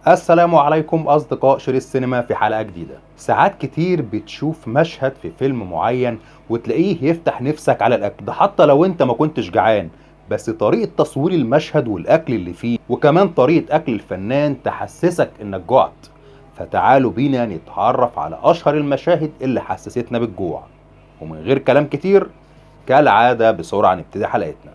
السلام عليكم أصدقاء شريط السينما في حلقة جديدة. ساعات كتير بتشوف مشهد في فيلم معين وتلاقيه يفتح نفسك على الأكل ده، حتى لو انت ما كنتش جعان، بس طريقة تصوير المشهد والأكل اللي فيه وكمان طريقة أكل الفنان تحسسك انك جعت. فتعالوا بينا نتعرف على أشهر المشاهد اللي حسستنا بالجوع، ومن غير كلام كتير كالعادة بسرعة نبتدي حلقتنا.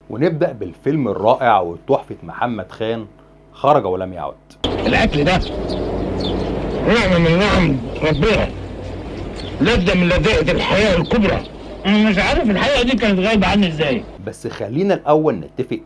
ونبدأ بالفيلم الرائع وتحفة محمد خان، خرج ولم يعد. الأكل ده نعمة من نعم ربنا، لذة من لذائذ الحياة الكبرى. أنا مش عارف الحقيقة دي كانت غايبة عني إزاي. بس خلينا الأول نتفق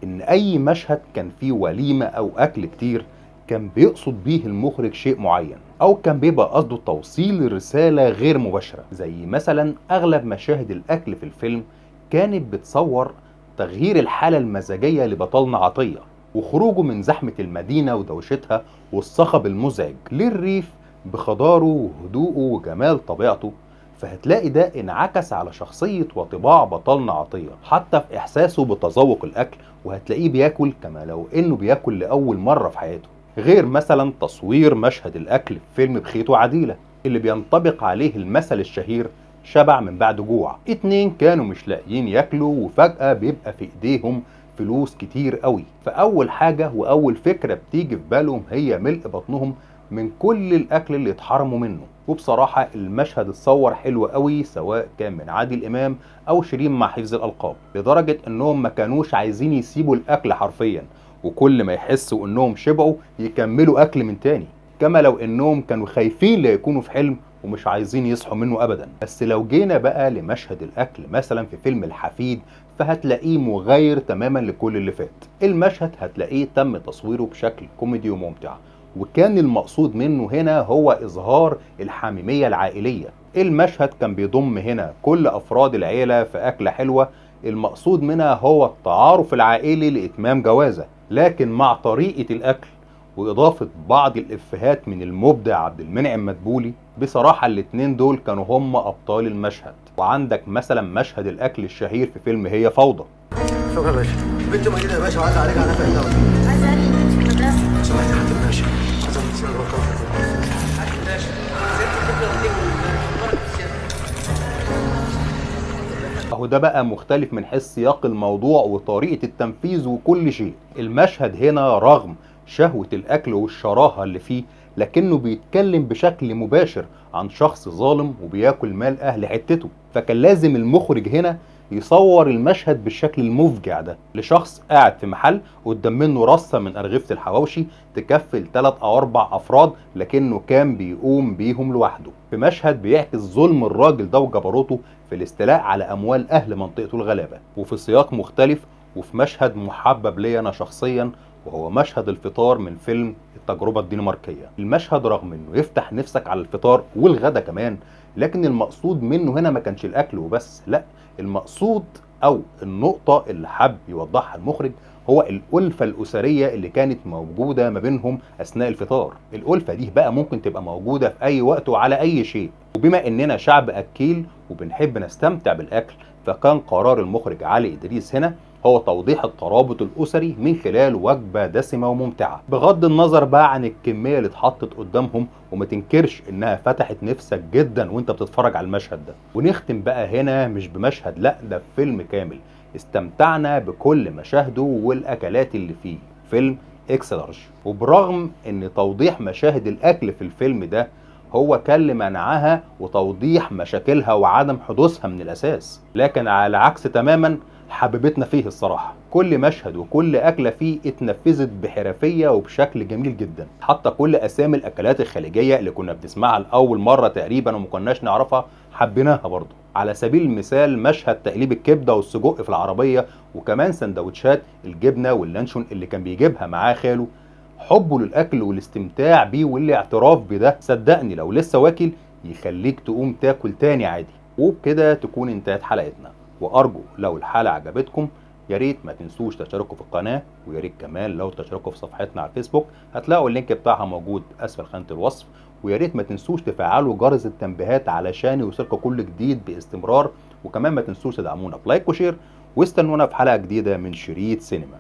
إن أي مشهد كان فيه وليمة أو أكل كتير كان بيقصد بيه المخرج شيء معين، أو كان بيبقى قصده توصيل رسالة غير مباشرة. زي مثلا أغلب مشاهد الأكل في الفيلم كانت بتصور تغيير الحالة المزاجية لبطلنا عطية وخروجه من زحمة المدينة ودوشتها والصخب المزعج للريف بخضاره وهدوءه وجمال طبيعته. فهتلاقي ده انعكس على شخصية وطباع بطلنا عطية حتى في إحساسه بتذوق الأكل، وهتلاقيه بياكل كما لو إنه بياكل لأول مرة في حياته. غير مثلا تصوير مشهد الأكل في فيلم بخيت وعديلة اللي بينطبق عليه المثل الشهير شبع من بعد جوع. اتنين كانوا مش لاقيين ياكلوا وفجأة بيبقى في ايديهم فلوس كتير قوي، فأول حاجة وأول فكرة بتيجي في بالهم هي ملء بطنهم من كل الأكل اللي اتحرموا منه. وبصراحة المشهد اتصور حلو قوي سواء كان من عادل إمام أو شيرين مع حفظ الألقاب، لدرجة إنهم ما كانوش عايزين يسيبوا الأكل حرفيا، وكل ما يحسوا إنهم شبعوا يكملوا أكل من تاني، كما لو إنهم كانوا خايفين لا يكونوا في حلم ومش عايزين يصحوا منه أبدا. بس لو جينا بقى لمشهد الأكل مثلا في فيلم الحفيد فهتلاقيه مغاير تماما لكل اللي فات. المشهد هتلاقيه تم تصويره بشكل كوميدي وممتع، وكان المقصود منه هنا هو إظهار الحميمية العائلية. المشهد كان بيضم هنا كل أفراد العيلة في أكلة حلوة، المقصود منها هو التعارف العائلي لإتمام جوازة، لكن مع طريقة الأكل وإضافة بعض الإفيهات من المبدع عبد المنعم مدبولي. بصراحة الاتنين دول كانوا هم أبطال المشهد. وعندك مثلا مشهد الأكل الشهير في فيلم هي فوضى. شكرا يا باشا. بنت مجيدة يا باشا وعايزة أعالجها على نفقة الدولة. عايزة أعالج بنتي في المدرسة. سمحت يا حاتم باشا، عايزة أتصل حاتم باشا، سيادة الفكرة والتجربة. أهو ده بقى مختلف من حيث سياق الموضوع وطريقة التنفيذ وكل شيء. المشهد هنا رغم شهوة الأكل والشراهة اللي فيه، لكنه بيتكلم بشكل مباشر عن شخص ظالم وبياكل مال أهل حتته، فكان لازم المخرج هنا يصور المشهد بالشكل المفجع ده لشخص قاعد في محل قدام منه رصة من أرغفة الحواوشي تكفل 3 أو 4 أفراد، لكنه كان بيقوم بيهم لوحده. في مشهد بيعكس ظلم الراجل ده وجبروته في الاستيلاء على أموال أهل منطقته الغلابة. وفي سياق مختلف وفي مشهد محبب لي أنا شخصيا، وهو مشهد الفطار من فيلم التجربة الدنماركية. المشهد رغم انه يفتح نفسك على الفطار والغدا كمان، لكن المقصود منه هنا ما كانش الاكل وبس، لا، المقصود او النقطة اللي حب يوضحها المخرج هو الألفة الأسرية اللي كانت موجودة ما بينهم أثناء الفطار. الألفة دي بقى ممكن تبقى موجودة في أي وقت وعلى أي شيء، وبما إننا شعب أكيل وبنحب نستمتع بالأكل، فكان قرار المخرج علي إدريس هنا هو توضيح الترابط الأسري من خلال وجبة دسمة وممتعة، بغض النظر بقى عن الكمية اللي اتحطت قدامهم، وما تنكرش إنها فتحت نفسك جدا وانت بتتفرج على المشهد ده. ونختم بقى هنا مش بمشهد، لا، ده فيلم كامل استمتعنا بكل مشاهده والأكلات اللي فيه، فيلم اكس لارج. وبرغم إن توضيح مشاهد الأكل في الفيلم ده هو كان لمنعها وتوضيح مشاكلها وعدم حدوثها من الأساس، لكن على عكس تماما حببتنا فيه الصراحة. كل مشهد وكل أكلة فيه اتنفذت بحرفية وبشكل جميل جدا، حتى كل أسامي الأكلات الخليجية اللي كنا بنسمعها لأول مرة تقريبا وما كناش نعرفها حبيناها برضو. على سبيل المثال مشهد تقليب الكبدة والسجق في العربية، وكمان سندوتشات الجبنة واللانشون اللي كان بيجيبها معاه خاله. حبه للأكل والاستمتاع بيه والاعتراف بده، صدقني لو لسه واكل يخليك تقوم تاكل تاني عادي. وبكده تكون انتهت حلقتنا، وأرجو لو الحلقة عجبتكم يا ريت ما تنسوش تشتركوا في القناة، ويا ريت كمان لو تشتركوا في صفحتنا على الفيسبوك، هتلاقوا ال link بتاعها موجود أسفل خانة الوصف. ويا ريت ما تنسوش تفعلوا جرس التنبيهات علشان يوصلكم كل جديد باستمرار، وكمان ما تنسوش تدعمونا ب like و share، واستنونا في حلقة جديدة من شريط سينما.